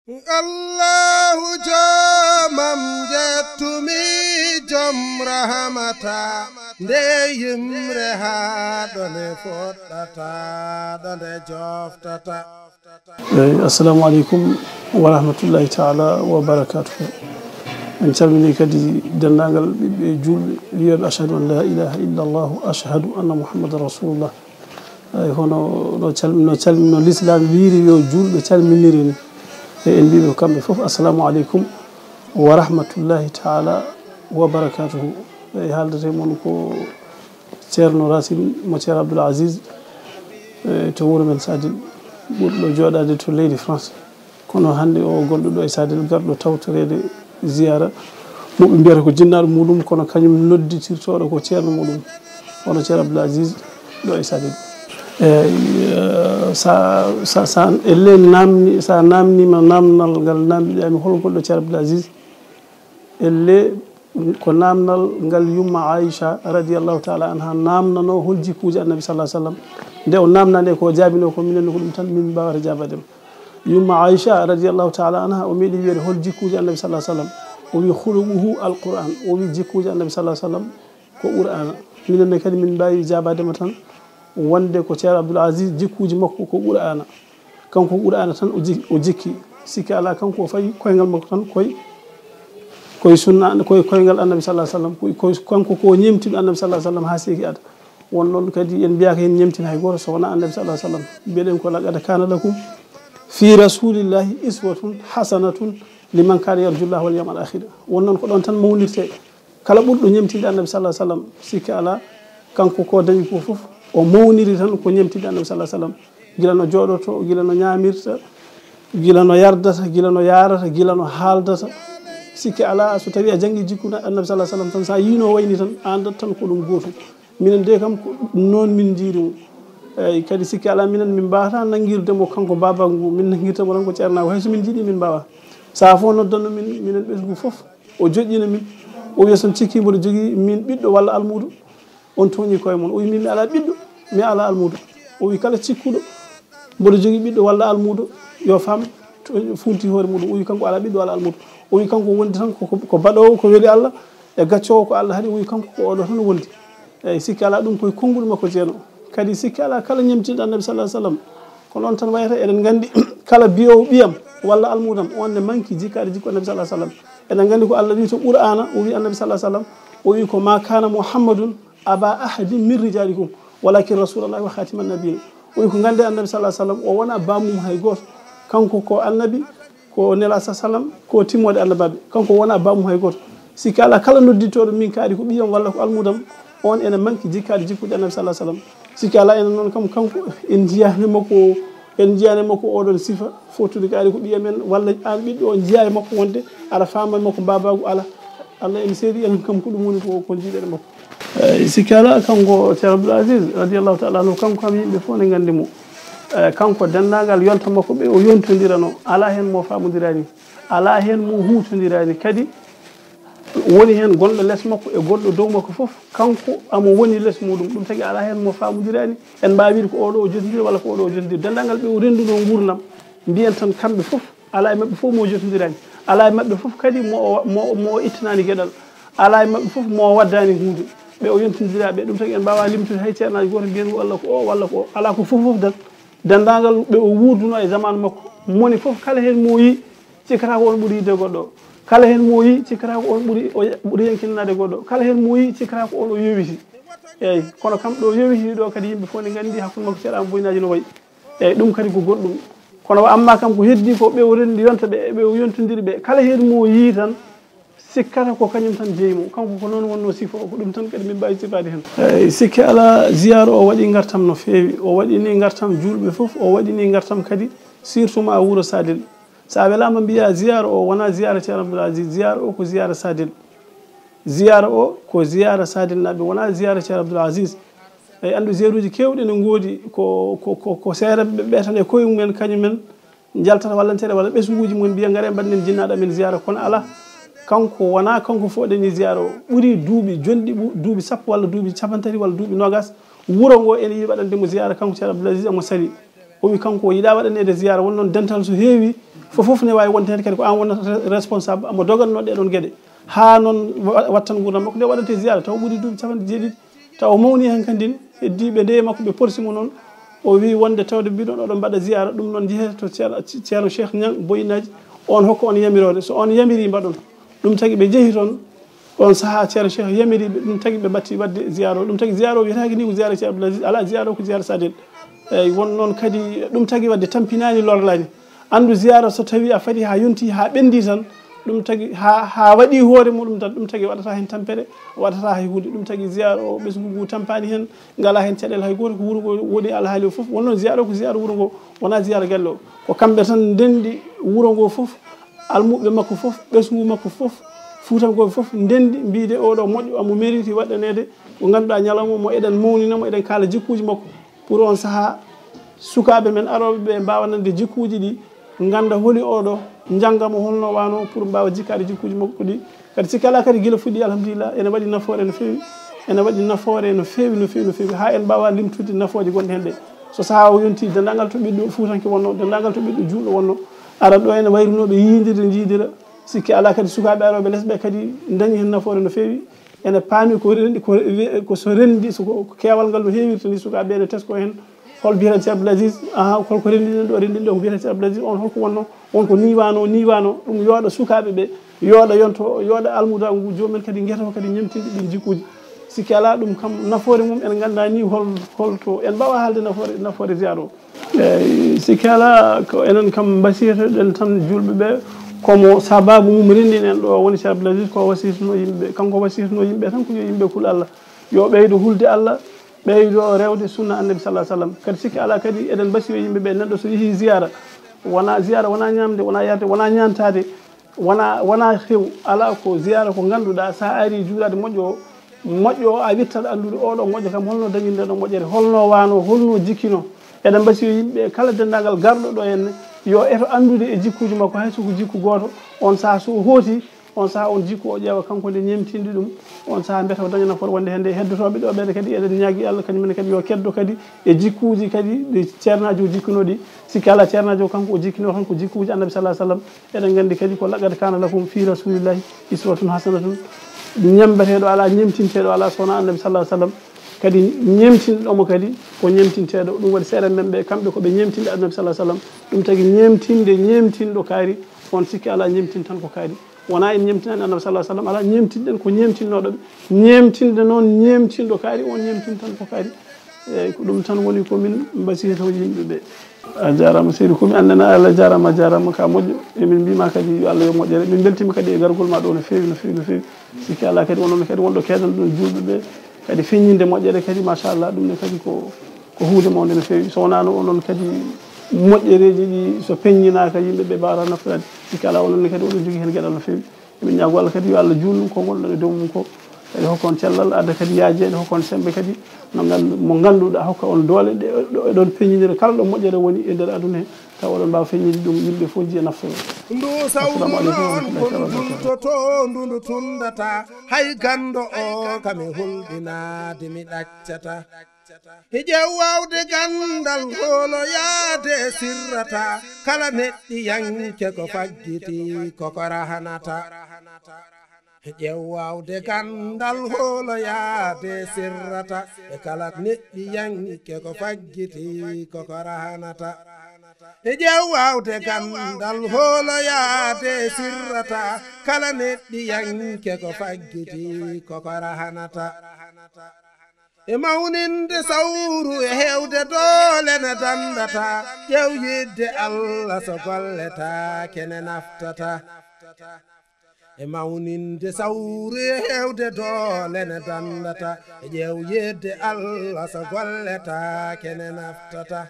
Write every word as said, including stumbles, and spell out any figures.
Allahu joomam njettumi, joom rahamata, nde yimre haa ɗone foɗɗata, ɗo nde joftata. Eyi, assalamu aleykum wa rahmatullahi taala wa barakatuhu. En calmini kadi denndaangal ɓiɓɓe juulɓe wiyooɓe: "Ashhadu an la ilaha illa Allah, ashhadu anna Muhammadan rasulullah." Eyi, hono no calmi-, no calmi-, no lislaam wiiri yo juulɓe calminiri ni. E en mbiiɓe kamɓe fof, assalamu aleykum wa rahmatullahi taala wa barakatuhu. Eyi, haaldata e mon ko Ceerno Racine mo Ceerno Abdoul Aziz, e, to wuro men Sadel, ɓurɗo jooɗaade to leydi France. Kono hannde o gonɗo ɗo e Sadel, garɗo tawtoreede ziyaara mo ɓe mbiyata ko jinnaaɗo muɗum, kono kañum nodditirtooɗo ko ceerno muɗum, hono Ceerno Abdoul Aziz ɗo e Sadel. Eyi, eh, sa, sa, sa, elle naamni, sa naamniima naamnal ngal naamndiɗaa mi, hol gonɗo Ceerno Abdoul Aziz? Elle ko naamnal ngal yumma Aïcha radiyallahu taala anha naamnanoo hol jikkuuji Annabi sallallahu alaihi wasallam. Nde o naamnaa nde, ko o jaabinoo ko minen ko ɗum tan min mbaawata jaabaade mo. Yumma Aïcha radiyallahu taala anha, o meeɗi wiyeede hol jikkuuji Annabi sallallahu alaihi wasallam. O wi: "Khuluquhu al-Qur'an." O wi jikkuuji Annabi sallallahu alaihi wasallam ko Qur'aana. Minen ne kadi min mbaawi jaabaade mo tan wonde ko Ceerno Abdoul Aziz, jikkuuji makko ko Qur'aana. Kanko Qur'aana tan o ji-, o jikki. Sikke alaa, kanko o fawi koyngal makko tan koy, koy sunna, koy koyngal Annabi sallallahu alaihi wasallam. Koy, koy, kanko ko ñemtiiɗo Annabi sallallahu alaihi wasallam haa seeki ada. Won noon kadi en mbiyaaka heen ñemtin hay gooto so wonaa Annabi sallallahu alaihi wasallam. Mbiyeɗen ko: "Laqad kana lakum fi rasulillahi iswatun hasanatun liman kana yarjullaha wal yawmal akhir." Won noon ko ɗoon tan mawnirtee. Kala ɓurɗo ñemtinde Annabi sallallahu alaihi wasallam, sikke alaa, kanko ko dañi ko fof, o mawniri tan ko ñemtinde Annabi sallallahu alaihi wasallam. Gila no jooɗoto, gila no ñaamirta, gila no yardata, gila no yaarata, gila no haaldata. Sikke alaa, so tawii a janngii jikku na-, Annabi sallallahu alaihi wasallam tan, so a yiinoo wayni tan, a anndat tan ko ɗum gootum. Minen de kam ko noon min njiiri mo. Eyi, kadi sikke alaa, minen min mbaawata nanngirde mo kanko baabaagu ngu, min nanngirta mo tan ko ceernaagu. Hay so min njiɗi, min mbaawaa. Sahaa fof noddanno min, minen ɓesngu fof. O joƴƴina min, o wiya: "Son cikki mboɗo jogii min ɓiɗɗo walla almuudo, on tooñii koye mon." O wi: "Min mi alaa ɓiɗɗo, mi alaa almuudo." O wi: "Kala cikkuɗo mboɗo jogii ɓiɗɗo walla almuudo, yo faam to-, fuunti hoore muɗum." O wi kanko alaa ɓiɗɗo walla almuudo. O wi kanko wondi tan ko, ko, ko baɗoowo ko weli Allah e gaccoowo ko Allah haɗi. O wi kanko ko oɗo tan wondi. Eyi, sikke alaa ɗum koye konnguɗi makko jeeno. Kadi sikke alaa kala ñemtinɗo Annabi sallallahu alaihi wasallam. Ko noon tan wayata, eɗen nganndi kala biyoowo ɓiyam walla almuudam, on ne manki jikkaade jikku Annabi sallallahu alaihi wasallam. Eɗen nganndi ko Allah wi to Qur'aana, o wi Annabi sallallahu alaihi wasallam, o wi ko: "Ma kana Muhammadun aba ahadin min rijalikum, walakin rasulallahi wa khatiman nabiyyin." O wi ko ngannde Annabi sallallahu alaihi wasallam, o wona bammum hay gooto. Kanko ko Annabi, ko Nela sa sallam, ko timmoode annabaaɓe. Kanko wona bammum hay gooto. Sikke alaa, kala nodditooɗo min kaari ko ɓiyam walla ko almudam, on ene manki jikkaade jikkuuji Annabi sallallahu alaihi wasallam. Sikke alaa, enen noon kam, kanko en njiyaani makko, en njiyaani makko oɗon sifa fottude kaari ko ɓiya men, walla aan ɓiɗɗo o njiyaa e makko wonde aɗa faama e makko mbaabaagu alaa. Allah ene seedi enen kam ko ɗum woni ko, ko njiiɗen e makko. Eyi, sikke alaa, kanko Ceerno Abdoul Aziz, radiyallahu taala anhu, kanko kam yimɓe fof ne nganndi mo. Eyi, kanko denndaangal yonta makko ɓe o yontondirano, alaa heen mo faamondiraani, alaa heen mo huutondiraani. Kadi woni heen gonɗo les makko e gonɗo dow makko fof, kanko amo woni les muɗum. Ɗum tagi alaa heen mo faamondiraani. En mbaawi wiide ko oɗo o jotondiri walla ko oɗo o jotondiri. Denndaangal ɓe o renndunoo nguurndam, mbiyen tan kamɓe fof, alaa e maɓɓe fof mo jotondiraani. Alaa e maɓɓe fof kadi mo o, mo, mo o ittanaani geɗal. Alaa e maɓɓe fof mo o waddaani huunde. Ɓe o yontondiraa ɓe, ɗum tagi en mbaawaa limtude hay ceernaajo gooto mbiyen ko walla ko o, walla ko o. Alaa, ko fof fof tan. Denndaangal ɓe o wuurdunoo e zamaanu makko, moni fof kala heen mo yii, cikkata ko on ɓuri yiɗde goɗɗo. Kala heen mo yii, cikkata ko on ɓuri, o ɓuri yankinanaade goɗɗo. Kala heen mo yii, cikkata ko on o yowiti. Eyi, kono kam ɗo yowiti ɗo kadi yimɓe fof ne nganndi hakkunde makko Ceerno Amadou Boy Naaji no wayi. Eyi, ɗum kadi ko goɗɗum. Kono wa amma kam ko heddi ko ɓe o renndi yonta ɓe, ɓe o yontondiri ɓe. Kala heen mo yii tan, sikkata ko kañum tan jeyi mo. Kanko ko noon wonnoo sifa o, ko ɗum tan kadi min mbaawi sifaade heen. Eyi, sikke alaa, ziyaara o waɗi ngartam no feewi. O waɗini ngartam juulɓe fof, o waɗini ngartam kadi, surtout ma wuro Sadel. So a welaama mbiyaa ziyaara o wonaa ziyaara Ceerno Abdoul Aziz, ziyaara o ko ziyaara Sadel. Ziyaara o ko ziyaara Sadel naaɓe, wonaa ziyaara Ceerno Abdoul Aziz. Eyi, anndu ziyaruuji keewɗi ene ngoodi ko, ko, ko, ko seereɓe ɓe tan e koye mumen, kañum en njaltata wallanteere walla ɓesnguuji mumen mbiya: "Ngaree mbaɗnen jinnaaɗo amen ziyaara." Kono alaa, kanko wonaa kanko fof dañi ziyaara o. Ɓuri duuɓi jonɗi, ɓu-, duuɓi sappo walla duuɓi capantati walla duuɓi noogas, wuro ngo ene yiɗi waɗande mo ziyaara, kanko Ceerno Abdoul Aziz, omo sali. O wi kanko o yiɗaa waɗaneede ziyaara, won noon dental so heewi, Fof fof ne waawi wonde heen kadi ko aan wonata re- responsable, omo doganno ɗee ɗoon geɗe. Haa noon wa- wattan nguurndam makko nde waɗante ziyaara, taw ɓuri duuɓi capanɗe jeeɗiɗi, taw o mawni heen kadi ne. Heddiiɓe nde e makko ɓe porsi mo noon, o wii wonde tawde mbiɗon oɗon mbaɗa ziyaara, ɗum noon njehee to Ceerno, Ceerno Cheikh Niang Boyinaaji, on hokka on yamiroore. So on yamirii mbaɗon. Ɗum tagi ɓe njehi toon, oon sahaa Ceerno Cheikh yamiri ɓe, ɗum tagi ɓe mbaɗti waɗde ziyaara o. Ɗum tagi ziyaara o wiyetaake ni ko ziyaara Ceerno Abdoul Aziz, alaa, ziyaara o ko ziyaara Saadel. Eeyi, won noon kadi ɗum tagi waɗde tampinaani lorlaani. Anndu ziyaara so tawii a fadii haa yontii haa ɓenndii tan, ɗum tagi haa, haa waɗii hoore muɗum tan, ɗum tagi waɗataa heen tampere, waɗataa hay huunde. Ɗum tagi ziyaara o ɓesngu ngu tampaani heen, ngalaa heen caɗeele hay gooto, ko wuro ngo woni alhaali o fof. Won noon ziyaara o ko ziyaara wuro ngo, wonaa ziyaara galle o. Ko kamɓe tan ndenndi wuro ngo fof, almuɓɓe makko fof, ɓesngu makko fof, fuutankooɓe fof ndenndi mbiide oɗo moƴƴo, omo mérite waɗaneede ko ngannduɗaa ñalawma mo eɗen mawnina mo, eɗen kaala jikkuuji makko. Pour on sahaa, sukaaɓe men arooɓe ɓe mbaawa nande jikkuuji ɗi, ngannda holi oɗo, njannga mo holno waano pour mbaawa jikkaade jikkuuji makko ɗi. Kadi sikki alaa kadi gila fuɗɗi alhamdulillah ene waɗi nafoore no feewi, ene waɗi nafoore no feewi, no feewi, no feewi, haa en mbaawa limtude nafooje gonɗe heen ɗe. So sahaa o yonti, denndaangal to ɓiɗɗo fuutanke wonno, denndaangal to ɓiɗɗo juulɗo wonno, ara ɗo ene wayrunooɓe yiidira, njiidira. Sikki alaa kadi sukaaɓe arooɓe les ɓe kadi ndañi heen nafoore no feewi. Ene paami ko renndi, ko, ko so renndi, so ko, ko keewal ngal no heewirta ni, sukaaɓe ene tesko heen. Hol biyeten Ceerno Abdoul Aziz? Aha, hol ko renndinen ɗo? Renndin ɗo ko biyeten Ceerno Abdoul Aziz. On holko wonno? On ko ni waano, ni waano. Ɗum yooɗa sukaaɓe ɓe, yooɗa yonto, yooɗa almuuda ngu, joomum en kadi ngeta o kadi ñemtinde ɗin jikkuuji. Sikki alaa ɗum kam nafoore mum en nganndaa ni hol, holto en mbaawa haalde nafoore, nafoore ziyaara o. Eeyi, sikki alaa ko enen kam mbasiytoɗen tan juulɓe ɓe, komo sabaabu mum renndin en ɗo woni Ceerno Abdoul Aziz ko wasiytuno yimɓe, kanko wasiytuno yimɓe tan ko yo yimɓe kul Allah, yo ɓeydo hulde Allah, ɓeydo rewde sunna Annabi sallallahu alaihi wasallam. Kadi sikki alaa kadi eɗen mbasiyo yimɓe ɓe, neɗɗo so yehi ziyaara, wona ziyaara, wona ñaamde, wona yarde, wona ñaantaade, wona, wona xew, alaa ko ziyaara ko ngannduɗaa sa ari juulaade moƴƴo o, moƴƴo o a wittat anndude oɗo moƴƴo kam holno dañi nde ɗo moƴƴere, holno waano, holno jikkino. Eɗen mbasiyo yimɓe kala denndaangal garɗo ɗo henne yo eto anndude e jikkuuji makko, hay so ko jikku gooto, on saha so o hooti, on saha on jikku o ƴeewa kanko nde ñemtindi ɗum, on saha mbiyata o daña nafoore wonde heen nde. Heddotooɓe ɗo ɓeɗe kadi eɗen ñaagi Allah kañum en kadi yo keddo kadi e jikkuuji kadi ɗi ceernaajo o jikkuno ɗi. Sikki alaa ceernaajo o kanko o jikkino tan ko jikkuuji Annabi sallallahu alaihi wasallam. Eɗen nganndi kadi ko laqad kana lakum fi rasulillahi uswatun hasanatun. Ñembeteeɗo alaa, ñemtinteeɗo alaa so wonaa Annabi sallallahu alaihi wasallam. Kadi ñemtinɗo mo kadi ko ñemtinteeɗo. Ɗum waɗi seeɗa men ɓe, kamɓe ko ɓe ñemtinɓe Annabi sallallahu alaihi wasallam. Ɗum tagi ñemtinde ñemtinɗo kaari, on sikki alaa ñemtin tan ko kaari. Wonaa en ñemtinani Annabi sallallahu alaihi wasallam, alaa, ñemtinɗen ko ñemtinnoɗo ɓe. Ñemtinde noon ñemtinɗo kaari, on ñemtin tan ko kaari. Eeyi, ko ɗum tan woni ko min mbasiyto yimɓe ɓe. A jaaraama seydi Kumi, aan nene Allah jaaraama, a jaaraama ka moƴƴo. Emin mbima kadi yo Allah yo moƴƴere. Min mbeltima kadi e gargol ma ɗo no feewi, no feewi, no feewi. Sikki alaa kadi onon kadi wonɗo keedan ɗon juulɓe ɓe kadi feññinde moƴƴere kadi machallah, ɗum ne kadi ko, ko huunde mawnde no feewi. So wonaano onon kadi moƴƴereeji ɗi so peññinaaka yimɓe ɓe mbaawata naftoraade. Sikki alaa onon ne kadi oɗon jogii heen geɗal no feewi. Emin ñaago Allah kadi yo Allah juutnu konngol ɗon e dow mum ko. Kadi hokka on cellal, adda kadi yaajeede, hokka on semmbe kadi no nganndu-, mo ngannduɗaa hokka on doole ɗe, ɗo eɗon peññinira kala ɗo moƴƴere woni e nder aduna he, tawa oɗon mbaawa feññinde ɗum yimɓe fof njiya naftoroo. Ndu sawru noon ko ndu jultotoo, ndu ndu tunndata, hay ganndo o kam e hulɓinaade mi ɗaccata. E ƴeew waawde ganndal hooloyaade sirrata, kala neɗɗiyanke ko faggiti koko rahanata. E ƴeew waawde ganndal hooloyaade sirrata, e kala neɗɗiyanke ko faggiti koko rahanata. E ƴeew waawde ganndal hooloyaade sirrata, kala neɗɗiyanke ko faggiti koko rahanata. E mawninde sawru e heewde doole ne danndata, ƴeew yiɗde Allah so golletaake ne naftata. E mawninde sawru e heewde doole ne danndata, e ƴeew yiɗde Allah so golletaake ne naftata.